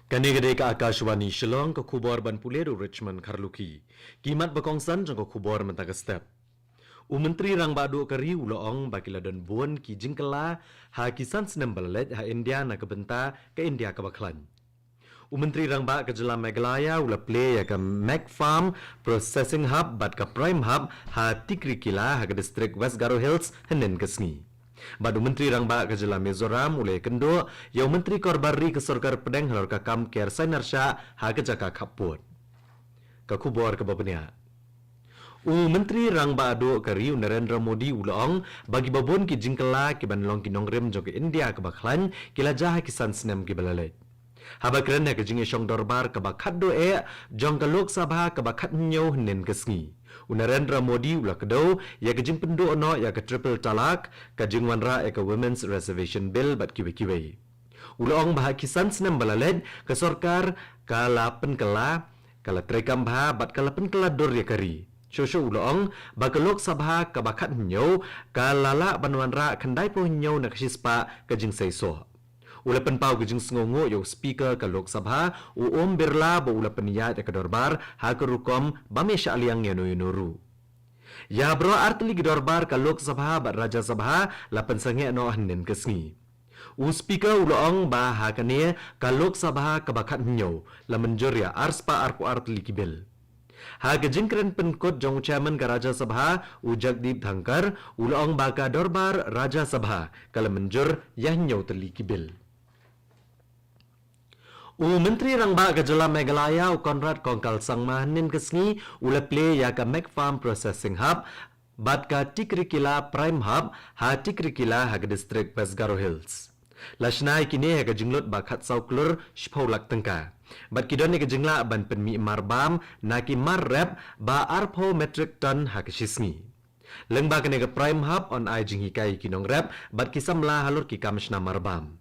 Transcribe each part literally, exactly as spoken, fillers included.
Kane ka dei ka Akashvani Shillong, ka khubor ban pule da u Richmond Kharlukhi. Ki mat ba kongsan jong ka khubor mynta ka step. U Myntri Rangbah Duh ka ri u la ong ba ki la don bun ki jingkylla ha ki san snem ba la leit ha India na ka bynta ka India kaba khlaiñ. U Myntri Rangbah ka jylla Meghalaya u la plie ïa ka Magfarm Processing Hub bad ka Prime Hub ha Tikrikilla ha ka distrik West Garo Hills hynnin ka sngi. Bad u Myntri Rangbah ka jylla Mizoram u la ïakynduh ïa u Myntri Korbar Ri ka Sorkar Pdeng halor ka kam ker sainar shah ha ka jaka khappud. Ka khubor kaba bniah. U Myntri Rangbah Duh ka ri u Narendra Modi u la ong ba kiba bun ki jingkylla kiban long ki nongrim jong ka India kaba khlaiñ ki la jia ha ki san snem kiba la leit. Haba kren ha ka jingïashong dorbar kaba khatduh eh jong ka Lok Sabha kaba khathynñiew hynnin ka sngi, u Narendra Modi u la kdew ïa ka jingpynduh noh ïa ka Triple Talaq, ka jingwanrah ïa ka Women's Reservation Bill bad kiwei kiwei. U la ong ba ha ki san snem ba la leit ka sorkar ka la pynkylla, ka la treikam bha bad ka la pynkylla dur ïa ka ri. Shuh shuh u la ong ba ka Lok Sabha kaba khathynñiew ka la lah ban wanrah khyndaiphew hynñiew na ka shispah ka jingseisoh. U la pynpaw ka jingsngewnguh ïa u Speaker ka Lok Sabha, u Om Birla, ba u la pynïaid ïa ka dorbar ha ka rukom bym ïashah liang ïano ïano ruh. Ïa baroh ar tylli ki dorbar ka Lok Sabha bad Rajya Sabha la pynsangeh noh hynnin ka sngi. U Speaker u la ong ba ha kane ka Lok Sabha kaba khathynñiew la mynjur ïa arspah arphew ar tylli ki bill. Ha ka jingkren pynkut jong u Chairman ka Rajya Sabha, u Jagdeep Dhankhar, u la ong ba ka dorbar Rajya Sabha ka la mynjur ïa hynñiew tylli ki bill. U Myntri Rangbah ka jylla Meghalaya u Conrad Kongkal Sangma hynnin ka sngi u la plie ïa ka Magfarm Processing Hub bad ka Tikrikilla Prime Hub ha Tikrikilla ha ka distrik West Garo Hills. La shna ïa kine ha ka jinglut ba khatsaw klur shiphew lak tyngka. Bad ki don ïa ka jinglah ban pynmih marbam na ki mar rep ba arphew metric ton ha ka shisngi. Lyngba kane ka Prime Hub yn ai jinghikai ïa ki nongrep bad ki samla halor ki kam shna marbam.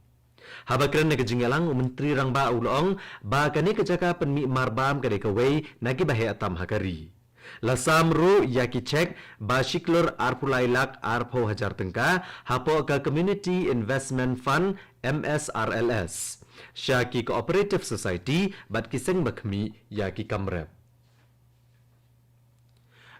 Haba kren na ka jingïalang u Myntri Rangbah u la ong ba kane ka jaka pynmih marbam ka dei kawei na kiba heh tam ha ka ri. La sam ruh ïa ki cheque ba shi klur arphew lai lak arphew hajar tyngka hapoh ka Community Investment Fund, M S R L S, sha ki Cooperative Society bad ki seng ba khmih ïa ki kam rep.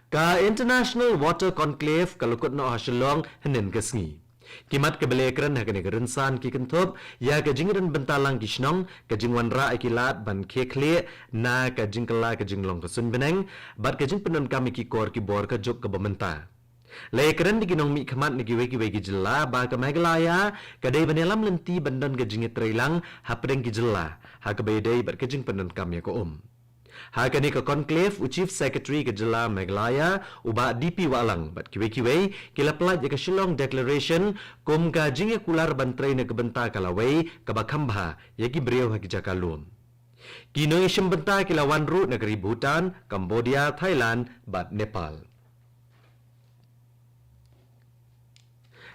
Ka International Water Conclave ka la kut noh ha Shillong hynnin ka sngi. Ki mat kiba la ïakren ha kane ka rynsan ki kynthup ïa ka jingïadon bynta lang ki shnong, ka jingwanrah ïa ki lad ban khie khlieh na ka jingkylla ka jinglong ka suiñ bneng bad ka jingpyndonkam ïa ki kor ki bor ka juk kaba mynta. La ïakren da ki nongmihkhmat na kiwei kiwei ki jylla ba ka Meghalaya ka dei ban ïalam lynti ban don ka jingïatreilang hapdeng ki jylla ha kaba ïadei bad ka jingpyndonkam ïa ka um. Ha kane ka conclave u Chief Secretary ka jylla Meghalaya u Bah D P Wahlang bad kiwei kiwei ki la pyllait ïa ka Shillong Declaration kum ka jingïakular ban trei na ka bynta ka lawei kaba kham bha ïa ki briew ha ki jaka lum. Ki nongïashim bynta ki la wan ruh na ka ri Bhutan, Cambodia, Thailand bad Nepal.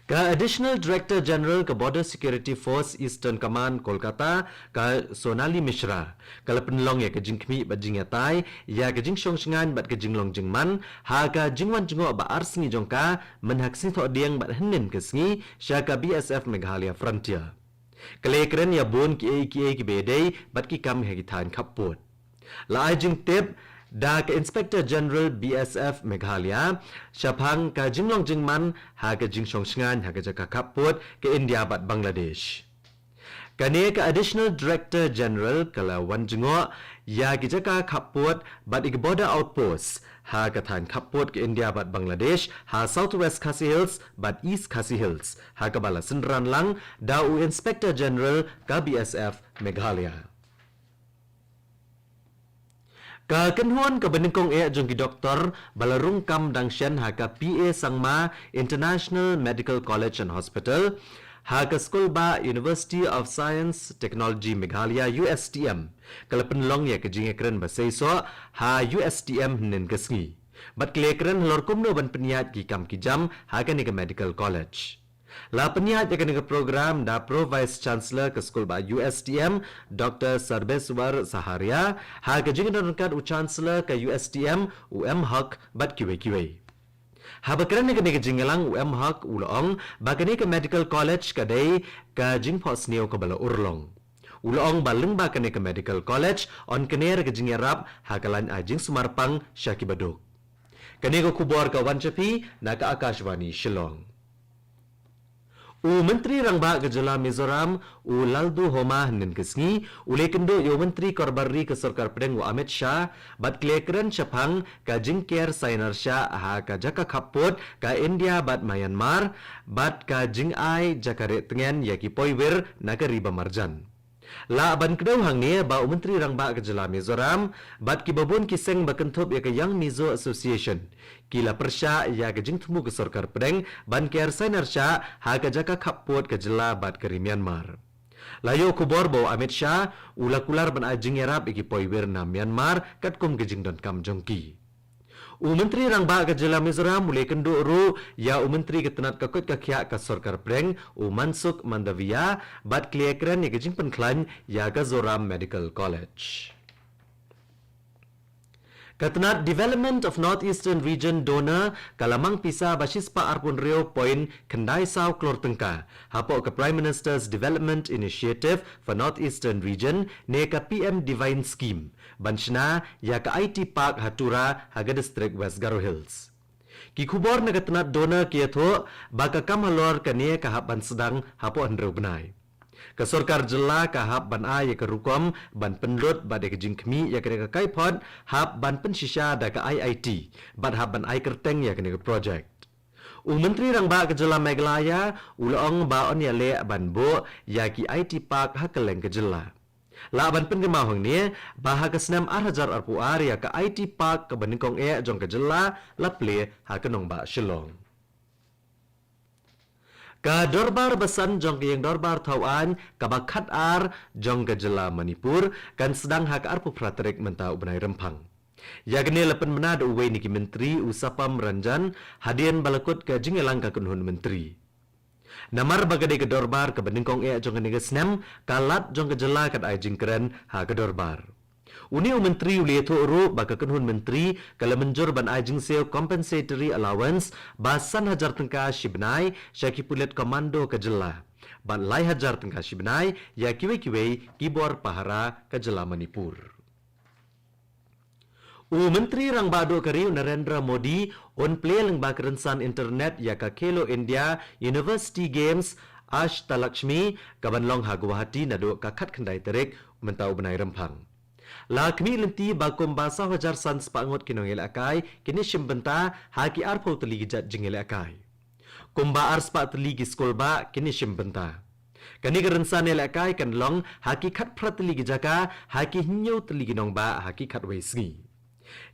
Ka Additional Director General ka Border Security Force Eastern Command Kolkata, ka Sonali Mishra, ka la pynlong ïa ka jingkhmih bad jingïatai ïa ka jingshong shngaiñ bad ka jinglong jingman ha ka jingwan jngoh ba ar sngi jong ka, myn ha ka Sngi Thohdieng bad hynnin ka sngi sha ka B S F Meghalaya Frontier. Ka la ïakren ïa bun kiei kiei kiba ïadei bad ki kam ha ki thaiñ khappud. La ai jingtip da ka Inspector General B S F Meghalaya shaphang ka jinglong jingman ha ka jingshong shngaiñ ha ka jaka khappud ka India bad Bangladesh. Kane ka Additional Director General ka la wan jngoh ïa ki jaka khappud bad ïa ki border outpost ha ka thaiñ khappud ka India bad Bangladesh ha South West Khasi Hills bad East Khasi Hills, ha kaba la synran lang da u Inspector General ka B S F Meghalaya. Ka kynhun kaba nyngkong eh jong ki doktor ba la rung kam dang shen ha ka P A Sangma International Medical College and Hospital, ha ka Skulbah University of Science Technology Meghalaya, U S T M, ka la pynlong ïa ka jingïakren ba seisoh ha U S T M hynnin ka sngi. Bad ka la ïakren halor kumno ban pynïaid ki kam ki jam ha kane ka medical college. La pynïaid ïa kane ka program da Pro Vice Chancellor ka Skulbah U S T M, Doktor Sarbeswar Saharia, ha ka jingïadon ryngkat u Chancellor ka U S T M, u M Haq bad kiwei kiwei. Haba kren ha kane ka jingïalang u M Haq u la ong ba kane ka medical college ka dei ka jingphohsniew kaba la urlong. U la ong ba lyngba kane ka Medical College yn kner ka jingïarap ha ka lain ai jingsumar pang sha ki baduk. Kane ka khubor ka wan sha phi na ka Akashvani Shillong. U Myntri Rangbah ka Jylla Mizoram, u Lalduhoma, hynnin ka sngi u la ïakynduh ïa u Myntri Karobar Ri ka Sorkar Pdeng, u Amit Shah, bad ki la ïakren shaphang ka jingker sainar shah ha ka jaka khappud ka India bad Myanmar, bad ka jingai jaka rieh tngen ïa ki poiwir na ka ri ba marjan. Lah ban kdew hangne ba u Myntri Rangbah ka Jylla Mizoram bad ki babun ki seng ba kynthup ïa ka Young Mizo Association ki la pyrshah ïa ka jingthmu ka Sorkar Pdeng ban ker sainar shah ha ka jaka khappud ka jylla bad ka ri Myanmar. La ïoh khubor ba u Amit Shah u la kular ban ai jingïarap ïa ki poiwir na Myanmar katkum ka jingdonkam jong ki. U Myntri Rangbah ka Jylla Mizoram u la ïakynduh ruh ïa u Myntri ka tnat ka koit ka khiah ka Sorkar Pdeng, u Mansukh Mandaviya, bad ki la ïakren ïa ka jingpynkhlaiñ ïa ka Zoram Medical College. Ka tnat Development of North Eastern Region, DoNER, ka la mang pisa ba shispah arphew hynriew point khyndai saw klur tyngka hapoh ka Prime Minister's Development Initiative for North Eastern Region ne ka P M DeVine Scheme ban shna ïa ka I T Park ha Tura ha ka district West Garo Hills. Ki khubor na ka tnat DoNER ki ïathuh ba ka kam halor kane ka hap ban sdang hapoh hynriew bnai. Ka sorkar jylla ka hap ban ai ïa ka rukom ban pynlut bad ïa ka jingkhmih ïa kane ka kaiphod hap ban pynshisha da ka I I T bad hap ban ai kyrteng ïa kane ka project. U Myntri Rangbah ka Jylla Meghalaya u la ong ba yn ïaleh ban buh ïa ki I T Park ha kylleng ka jylla. Lah ban pynkynmaw hangne ba ha ka snem ar hajar arphew ar ïa ka I T Park kaba nyngkong eh jong ka jylla la plie ha ka nongbah Shillong. Ka dorbar basan jong ka ïing dorbar thaw aiñ kaba khatar jong ka jylla Manipur kan sdang ha ka arphew phra tarik mynta u bnai Rymphang. Ïa kane la pynbna da uwei na ki myntri, u Sapam Ranjan, hadien ba la kut ka jingïalang ka kynhun myntri. Namar ba ka dei ka dorbar kaba nyngkong eh jong kane ka snem, ka Lat jong ka jylla kan ai jingkren ha ka dorbar. Une u myntri u la ïathuh ruh ba ka kynhun myntri ka la mynjur ban ai jingsiew compensatory allowance ba san hajar tyngka shi bnai sha ki pulit komando ka jylla bad lai hajar tyngka shi bnai ïa kiwei kiwei ki bor pahara ka jylla Manipur. U Myntri Rangbah Duh ka ri, u Narendra Modi, un plie lyngba ka rynsan internet ïa ka Khelo India University Games Ashtalakshmi kaban long ha Guwahati naduh ka khatkhyndai tarik mynta u bnai Rymphang. La khmih lynti ba kumba saw hajar san spah ngut ki nongïalehkai kin ïashim bynta ha ki arphew tylli ki jait jingïalehkai. Kumba ar spah tylli ki skulbah kin ïashim bynta. Kane ka rynsan ïalehkai kan long ha ki khatphra tylli ki jaka ha ki hynñiew tylli ki nongbah ha ki khatwei sngi.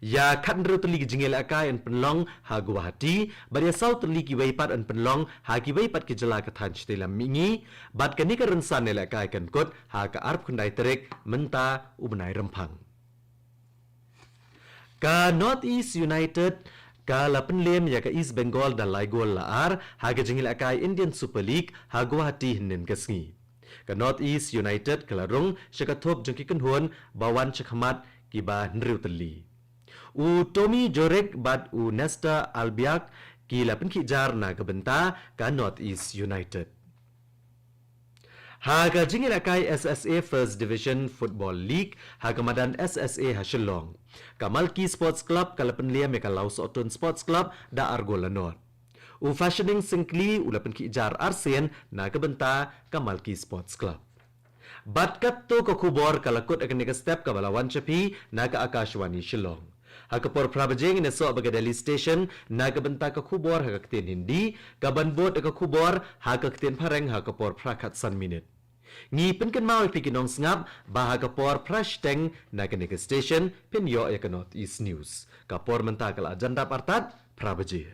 Ïa khathynriew tylli ki jingïalehkai yn pynlong ha Guwahati bad ïa saw tylli kiwei pat yn pynlong ha kiwei pat ki jylla ka thaiñ shatei lam mihngi bad kane ka rynsan ïalehkai kan kut ha ka arphew khyndai tarik mynta u bnai Rymphang. Ka North East United ka la pynlem ïa ka East Bengal da lai gol la ar ha ka jingïalehkai Indian Super League ha Guwahati hynnin ka sngi. Ka North East United ka la rung sha ka thup jong ki kynhun ba wan sha khmat kiba hynriew tylli. U Tommy Juric bad u Nestor Albiak ki la pynkhih jar na ka bynta ka North East United. Ha ka jingïalehkai S S A First Division Football League ha ka madan S S A ha Shillong, ka Malki Sports Club ka la pynlem ïa ka Lawsohtun Sports Club da ar gol la nod. U Fashioning Syngkli u la pynkhih jar arsien na ka bynta ka Malki Sports Club. Bad katto ka khubor ka la kut ha kane ka step kaba la wan sha phi na ka Akashvani Shillong. Ha ka por phra baje ngin ïasoh bad ka Delhi Station na ka bynta ka khubor ha ka ktien Hindi, kaban bud ka khubor ha ka ktien Phareng ha ka por phra khatsan minit. Ngi pynkynmaw ïa phi ki nongsngap ba ha ka por phra shiteng na kane ka station phin ïoh ïa ka North East News. Ka por mynta ka la jan dap artat phra baje.